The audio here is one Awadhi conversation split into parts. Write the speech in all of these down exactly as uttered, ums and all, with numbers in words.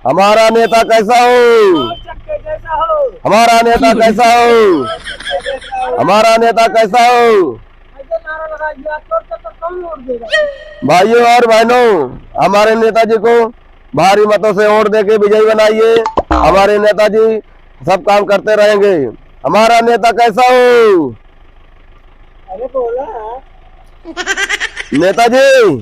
हमारा नेता कैसा हो? हमारा नेता कैसा हो? हमारा नेता कैसा हो? भाइयों और बहनों, हमारे नेताजी को भारी मतों से वोट देके विजयी बनाइए। हमारे नेताजी सब काम करते रहेंगे। हमारा नेता कैसा हो? अरे बोला। नेताजी।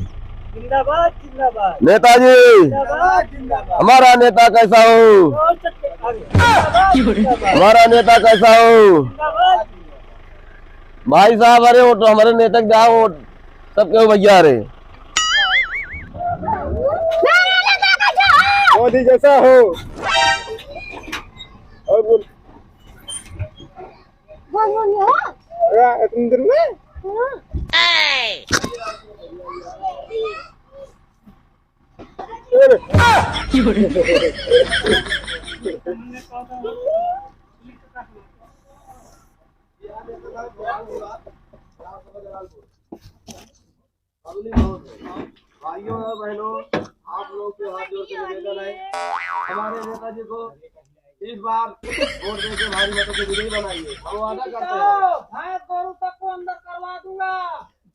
जिंदाबाद, जिंदाबाद। नेताजी। जिंदाबाद, जिंदाबाद। हमारा नेता कैसा हो? जोर से, अरे, जिंदाबाद, जिंदाबाद। हमारा नेता कैसा हो? जिंदाबाद। भाई साहब, अरे वो तो हमारे नेता के जाओ, सब के भैया रे। मोदी जैसा हो। और बोल। बोल, बोल, हो। या, इतनी देर में? हाँ। भाइयों और बहनों, आप लोग से हाथ जोड़ के निवेदन है, हमारे नेताजी को इस बार वोट देके भारी मतों से विजयी बनाइए। हम वादा करते हैं। भैंस गोरू तक को अंदर करवा दूंगा।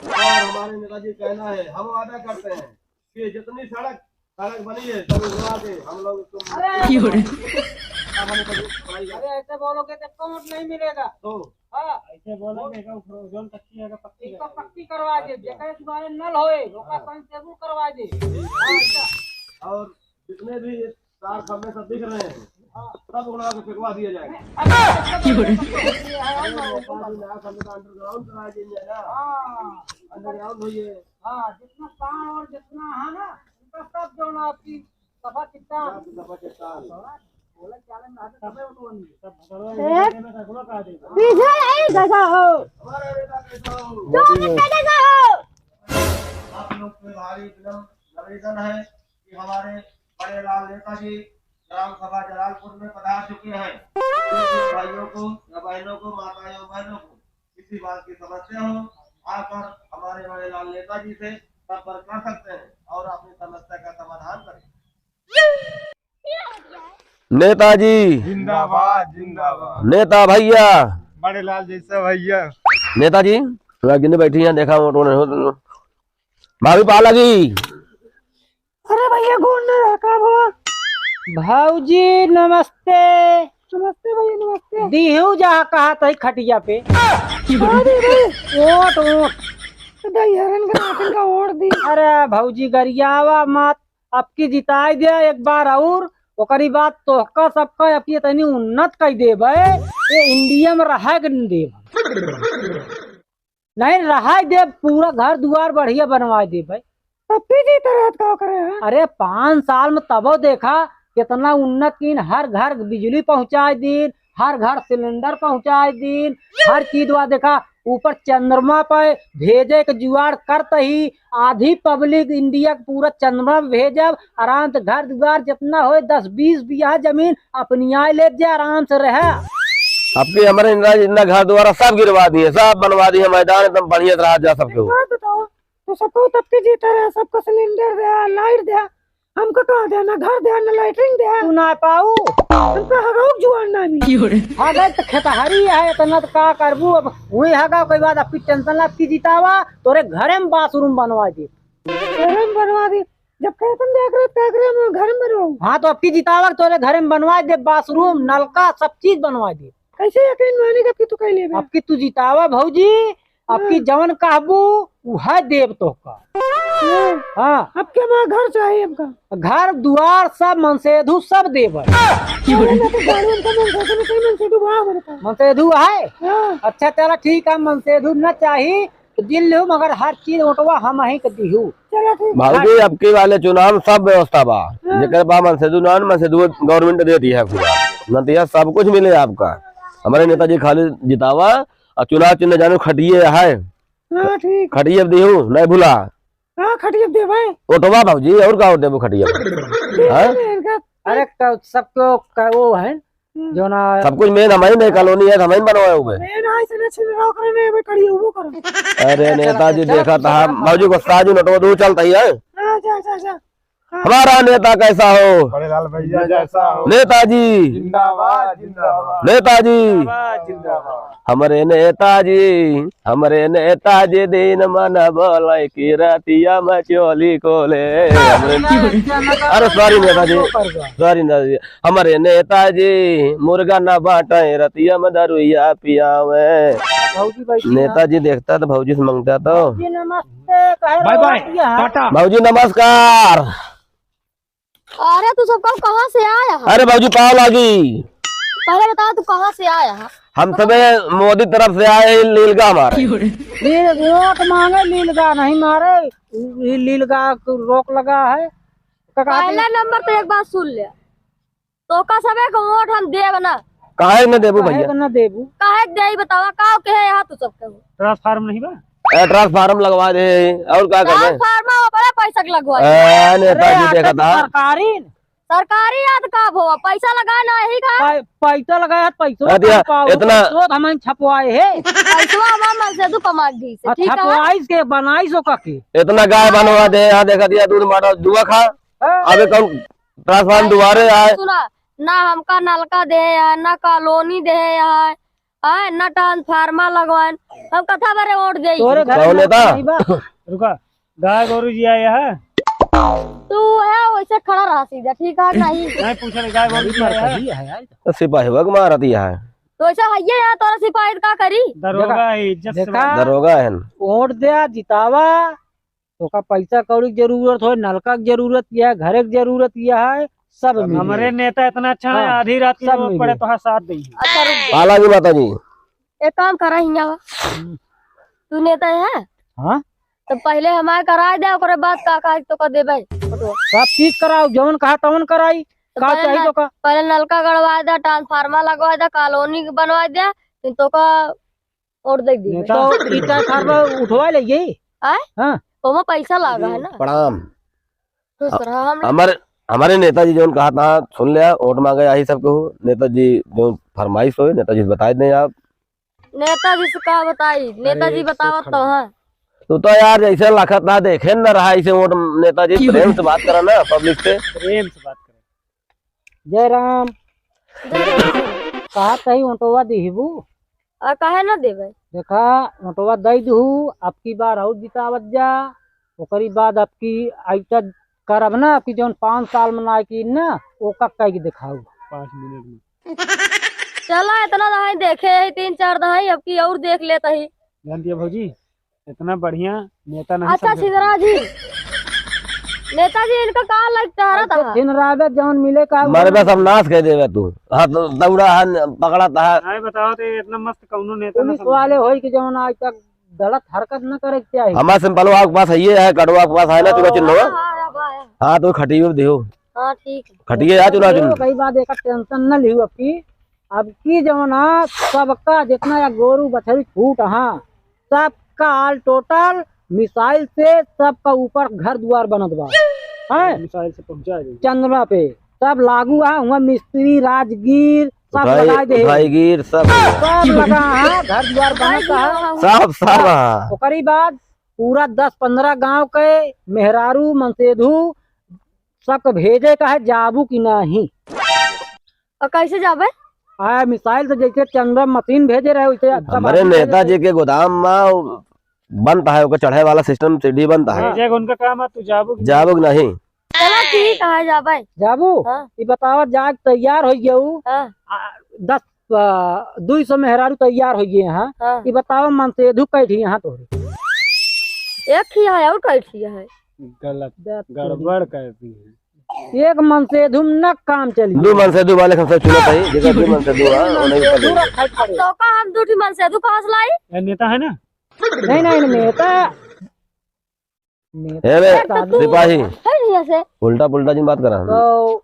और हमारे नेताजी कहना है, हम वादा करते हैं कि जितनी सड़क, सड़क बनी है, सब उठवा के हम लोग उसको अरे! अब हम तो बनाई जाए। अरे, ऐसे बोलोगे तो वोट नहीं मिलेगा। तो हाँ। ऐसे बोलेंगे कि वो जोन कच्ची है, पक्की इसको करेंगे। पक्की करवा दे, अच्छा। जेकरे द्वारे नल होए, ओका हाँ। संग टेबुल करवा दे। हाँ, अच्छा। और जितने भी ये तार खंभे सब दिख रहे हैं, हाँ। सब उड़ा के फेंकवा दिया जाएगा। अरे, ऐसे बोलोगे तो ये है, अरे, हम लोग नेताजी, नया खंभे का underground करा दीजिए ना। हाँ। Underground होइए। हाँ, जितना तार और जितना है ना, उनका सब जो ना आपकी सफा चिट्टा। सफा चिट्टा। बोला, बोला, क्या लेना है, सब है, उनको नहीं। सब भगवान ए? ने देना था, बोला, कहा दे। पीछे ए जगह हो। हमारा नेता कैसा हो? जो नेता जैसा हो। आप लोग पे भारी विनम-, निवेदन है कि हमारे बड़े लाल नेताजी ग्राम सभा जलालपुर में पधार चुके हैं। भाइयों को या बहनों को, माताओं बहनों को, किसी बात की समस्या हो, आकर हमारे बड़े लाल नेताजी से संपर्क कर सकते हैं और अपनी समस्या का समाधान करें। नेताजी जिंदाबाद, जिंदाबाद। नेता भैया। बड़े लाल जैसा भैया। नेताजी, थोड़ा गिने बैठी हैं, देखा वोट वोट नहीं हो तो। भाभी पा लगी। अरे भैया, गोड़ ना रहा का भवा? भौजी नमस्ते। नमस्ते भैया, नमस्ते। दिहू जहाँ कहा तही खटिया पे। अरे रे। ओट, ओट। दहिहरन के नाखिन का ओट दी। अरे भौजी गरियावा मत, अबकी जिताई दे एक बार और, ओकरी बाद तोहका सबका अबकी इतनी उन्नत कई देबे, ये इंडिया में रहे के नहीं देबे। नहीं, रहाई देब, पूरा घर दुआर बढ़िया बनवाई देब भाई। अबकी जीता रहत का करे हैं? अरे, पाँच साल में तबो देखा, कितना उन्नत कीन, हर घर बिजली पहुँचाई दीन, हर घर सिलेंडर पहुँचाई दीन, हर चीज वा देखा, ऊपर चंद्रमा पे भेजे के जुगाड़ करत ही, आधी पब्लिक इंडिया के पूरा चंद्रमा पे भेजब, आराम से घर दुआर जितना होए, दस बीस बीघा जमीन अपनियाए लेत जा, आराम से रहे। अबकी हमरे इंदिरा जी इतना घर द्वारा सब गिरवा दिए, सब बनवा दिए, मैदान एकदम बढ़िया से रहा जा सबके हो। एक बात बताओ, तो सबको तब के जीता रहा, सबको सिलेंडर दिया, लाइट दिया, हमको कहाँ दिया? ना घर दिया, ना लैट्रिन दिया। तू ना पाऊ। हमको हगाऊ जुआन ना मिली। हगत खेतहरी है, इतना तो का करबू? अब वही हगा, कोई बात, अबकी टेंशन ला, अबकी जितावा, तोरे घरे में बाथरूम बनवा दे। घरे में बनवा दे। जब कहतन देख रहे, देख रहे, हम घर में बनवाऊ। हाँ, तो अबकी जितावा, तोरे घरे में बनवा दे, बाथरूम, नलका, सब चीज बनवा दे। कैसे यकीन मानी कि अबकी तू कह लेबे? अबकी तू जितावा भौजी, अबकी हाँ। जवन कहबू, उहे देब तोहका। हाँ। हाँ। अबकी हमारा घर चाहिए हमका। घर, दुआर, सब मनसेधु, सब देब। अरे, मैं तो गाड़ी हमका मनसेधु में चाहिए, मनसेधु बा हमारे पास। मनसेधु है? हाँ। अच्छा, चला ठीक है, मनसेधु न चाही, तो दिल लेहू, मगर हर चीज ओटवा हमहीं के दिहू। चलो ठीक। भौजी, अबकी वाले चुनाव में सब व्यवस्था बा। हाँ। जेकर बा मनसेधु नान, मनसेधु government दे दिया है पूरा। नतिया सब कुछ मिले आपका। हमारे नेताजी खाली जितावा और चुनाव चिन्ह जानो खटिए है। हाँ, ठीक। खटिए दिहू, नहीं भूला। हाँ, खटिए देबे। ओटवा भौजी, और का देबू खटिए? हाँ? अरे, क-, सबको क-, वो है, हम्म। जो ना सब कुछ main हमारी नहीं कॉलोनी है, हमारी बनवाए हुए। Main है, इसने छिन रहा करे, नहीं, मैं खड़ी हूँ, वो करो। अरे नेताजी, चल, देखा चल, था, चल, भौजी गुस्सा आज नोटवा दो चलता ही है। हाँ, जा, जा, जा। हमारा नेता कैसा हो? बड़े लाल भैया जैसा हो। नेताजी जिंदाबाद, जिंदाबाद। नेताजी जिंदाबाद, जिंदाबाद। हमरे नेताजी, हमरे नेताजी दिन मन बोले कि रतिया में चोली खोले। हमरे, अरे sorry नेताजी, sorry नेताजी। हमरे नेताजी मुर्गा न बांटे, रतिया में दरुइया पियावे। भौजी बैठी है। नेताजी देखता तो भौजी से मांगता तो। भौजी नमस्ते, कहे बाय बाय, रहो भैया। टाटा। भौजी नमस्कार। अरे तू सब कब कहाँ से आया है? अरे भौजी पाँव लागी। पहले बताओ तू कहाँ से आया है? हम सबे मोदी तरफ से आए हैं, लीलगा हमारा। लील-, वोट मांगे लीलगा नहीं मारे, ये लीलगा को रोक लगा है। का कहते पहला नंबर तो एक बात सुन ले, तोका सबे के वोट हम देब ना। काहे न देबू काहे भैया? के न देबू? काहे के देई बतावा, का के है यहाँ तू सबके हो? ट्रांसफार्म नहीं बा? ए, ट्रांसफार्म लगवा दे, और का करबे? ट्रांसफार्मर ओकरे पैसा के लगवा दे। ए, नेताजी अरे, देखा था। सरकारी न? सरकारी याद का भो, पैसा लगा ना यही का? पै-, पैसा लगाया, पैसा अरे, कम पाओ, इतना पैसा तो हम छपवाए है। पैसा हमार मन से तू कमा दी से, और ठीक है? छपवाई के बनाई सो का के? इतना गाय बनवा दे, यहाँ देखा दिया दूध मारा, दुआ खा। हाँ। अबे कौन ट्रांसफार्म दुआरे आए। सुना, ना हमका नलका दे है, ना कॉलोनी दे है, है, ना ट्रांसफार्मर लगवाएन। हम कथा भरे वोट देई। तोरे घर कौन में नेता? नहीं बा। रुका, गाय गोरू जी आए हैं। तू है वैसे खड़ा रहा सीधा, ठीक है नहीं? नहीं पूछ रहे, गाय गोरू जी आए हैं। तो सिपाही वग मार दिया है। तो ऐसा है ये यार, तोरा सिपाही का करी? दरोगा है, इज्जत से देखा? बात। दरोगा है। वोट दे, जितावा। तोका पैसा कौड़ी के जरूरत होय, नलका के जरूरत यह है, घरे के जरूरत यह है, सब मिली। हमरे नेता इतना अच्छा है, हाँ, आधी रात में सब लोग मिली। पड़े तो हाँ साथ देंगे। अच्छा रुक जा। पाला जी माता जी। एक काम करा हियाँ। हम्म। तू नेता है? हाँ। तो पहले हमारे कराए दे, ओकरे बाद का का तोका देबे। सब चीज कराओ, जौन कहा तौन कराई। तो का पहले चाही न-, तोका? पहले नलका गड़वा दे, ट्रांसफार्मर लगवा दे, कॉलोनी बनवा दे, फिर तोका और देख दी नेता। तो ई ट्रांसफार्मर उठवा ले ये। आय? हाँ। ओमा पैसा लागा है ना। प्रणाम। खुश रहा हम लोग। हमारे, हमारे नेताजी जौन कहा था, सुन लिया, वोट मांगे आई सबके हो। नेताजी जौन फरमाइश होए, नेताजी से बताए दें आप। नेताजी से का बताई? नेताजी बतावत तो है। तू तो यार जैसे लखत ना देखे न रहा, ऐसे वोट नेताजी, प्रेम से बात करा ना पब्लिक से। प्रेम से बात करा। जय राम। जय राम। कहा तही ओटवा दिहबू? आ, काहे ना देबे? देखा, ओटवा दई दिहू, अब की बार और जितावत जा, ओकरी बाद अब की ऐसा करब ना कि जौन पाँच साल में ना की ना, ओका कह के दिखाऊ। पाँच मिनट में। चला, इतना दहाई देखे है, तीन चार दहाई, अब की और देख लेता ही। जान दिया भौजी, इतना बढ़िया नेता नहीं अच्छा, समझे। छिंदरा जी, नेताजी इनका का लाइक टहरा था? छिनरावे जौन मिले का मरे बस हम नाश कर देवे तू। हाँ, तो दौड़ा है, पकड़ा था। नहीं बताओ तो इतना मस्त कौनो नेता ना पुलिस समझे। वाले होई कि जौन आज तक गलत हरकत न करे के चाही। हमार सिंपलवा के पास है, ये है, कड़वा के पास है ना, चुनाव चिन्ह। हाँ, हाँ, हाँ, हाँ। हाँ, तो खटियो दियो। हाँ, ठीक है। खटिए आ चुनाव चिन्ह। कई बात एक टेंशन न लियो अब की। अब की जौन आ, सबका जितना या गोरू बछड़ी छूट, हाँ, सबका all total मिसाइल से सबका ऊपर घर दुआर बनत बा। हैं? मिसाइल से पहुंचा दे। चंद्रमा पे सब लागू है, हुआ मिस्त्री, राजगीर, सब उठाई, लगाए दे। उठाईगीर, सब। सब लगा है, घर दुआर बनत है। सब, सब है। ओकरी बाद पूरा दस पन्द्रह गांव के मेहरारू, मनसेधू, सबके भेजे का है, जाबू कि नहीं? और कैसे जाबे? आ, मिसाइल तो जैसे चंद्रमा मशीन भेजे रहे, वैसे सब हमरे आदमी भेजे नेताजी रहे। के गोदाम में बनता है, ओकर चढ़े वाला सिस्टम सीढ़ी बनता है। हाँ। भेजे के उनका काम है, तू जाबू कि जाबू कि नहीं? चलो ठीक है, जाबे। जाबू? हाँ। ये बताओ, जाग तैयार हो गयू। हाँ। आ, दस, आ, दुई सौ मेहरारू तैयार हो गए हैं। हाँ। ये बताओ, मनसेधू कैठी यहाँ तोहरे? एक ही है और कैठी है? गलत, गलत। गड़बड़ कर दी है। एक मनसेधू न काम चली। दू मनसेधू वाले हम सब चुनत हई, जेकर दू मनसेधू है, उन्हें के ऊपर मनसेधू देंगे। रखा पड़े। तो का हम दू ठी मनसेधू कहाँ से लाई? ये नेता है ना? नहीं, नहीं, नेता, नेता ए बे, का दू सिपाही। है नहीं ऐसे। उल्टा पुल्टा जिन बात करा। तो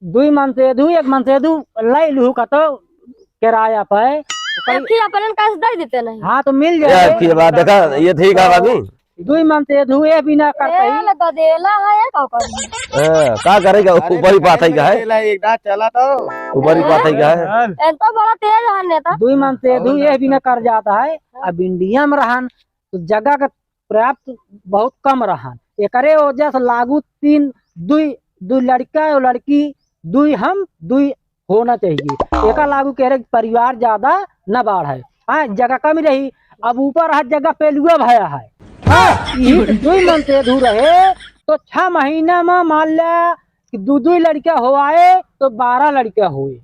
दुई मनसेधू, एक मनसेधू लाई लू का तो किराया पे। एक ही अपनन कैसे दे देते नहीं? हाँ, तो मिल जाए। यार, की बात देखा, ये ठीक है भाभी। दुई मनसेधू ए बिना करते ही। ए, ले गदेला है, ये का करी? हाँ, का करेगा? अरे, ऊपर ही बात है, क्या है? गदेला एक दांत चला तो। ऊपर ही बात है, क्या है? यार। ए तो बड़ा तेज है नेता। दुई मनसेधू ए बिना कर जाता है। अब इंडिया में रहन, तो जगह का पर्याप्त बहुत कम रहन। एकरे वजह से लागू तीन दुई, दुई लड़का और लड़की, दुई हम, दुई होना चाहिए। एका लागू कह रहे कि परिवार ज्यादा न बाढ़े, हाँ, जगह कम रही। अब ऊपर हर जगह पेलुआ भया है, हाँ, यही से दुई मन से अधूर रहे, तो छह महीना में मान ला कि दो दो लड़का हो आए तो बारह लड़का हुए,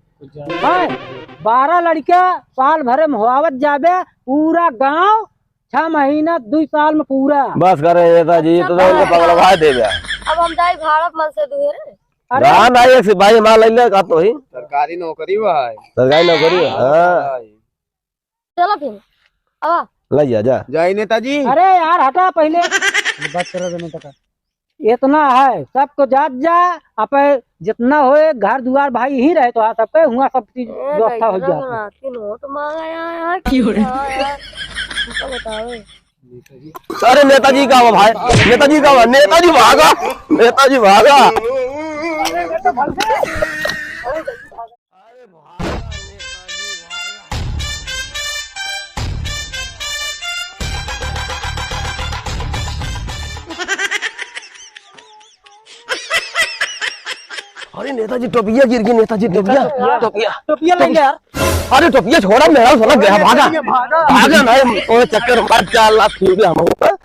हाँ, बारह लड़का साल भर में होआवत जाबे, पूरा गांव छह महीना, दुई साल में पूरा। बस करे नेताजी, तो अच्छा, उनके पगलवा देबे। अब हम जाई भाड़ा मन से दुहे रे। अरे ना, ना, एक सिपाही मार ले ले, का तो ही। सरकारी नौकरी बा है। सरकारी नौकरी बा, हाँ। चलो फिर, अब ले जा, जा। जाई नेताजी। अरे यार, हटा पहले। ये बात करो, नहीं तो का। इतना है, सबको जात जा, आप जितना होए, घर दुआर भाई ही रहे, तो आ सबके हुआ सब चीज ए, व्यवस्था हो कैसे जात है। बना के नोट मांगा यार, यार, क्यों रे? यार, यार, हमको बताओ। अरे नेताजी का हुआ भाई, नेताजी का हुआ, नेताजी भागा, नेताजी भागा। अरे नेताजी टोपिया गिर गई, नेताजी टोपिया, टोपिया। टोपिया। टोपिया ले ले यार। अरे टोपिया छोड़ा, मेरा साला गया, भागा। भागा। भागा ना, ओ चक्कर मार, चार लाख छीन ले हम ऊपर।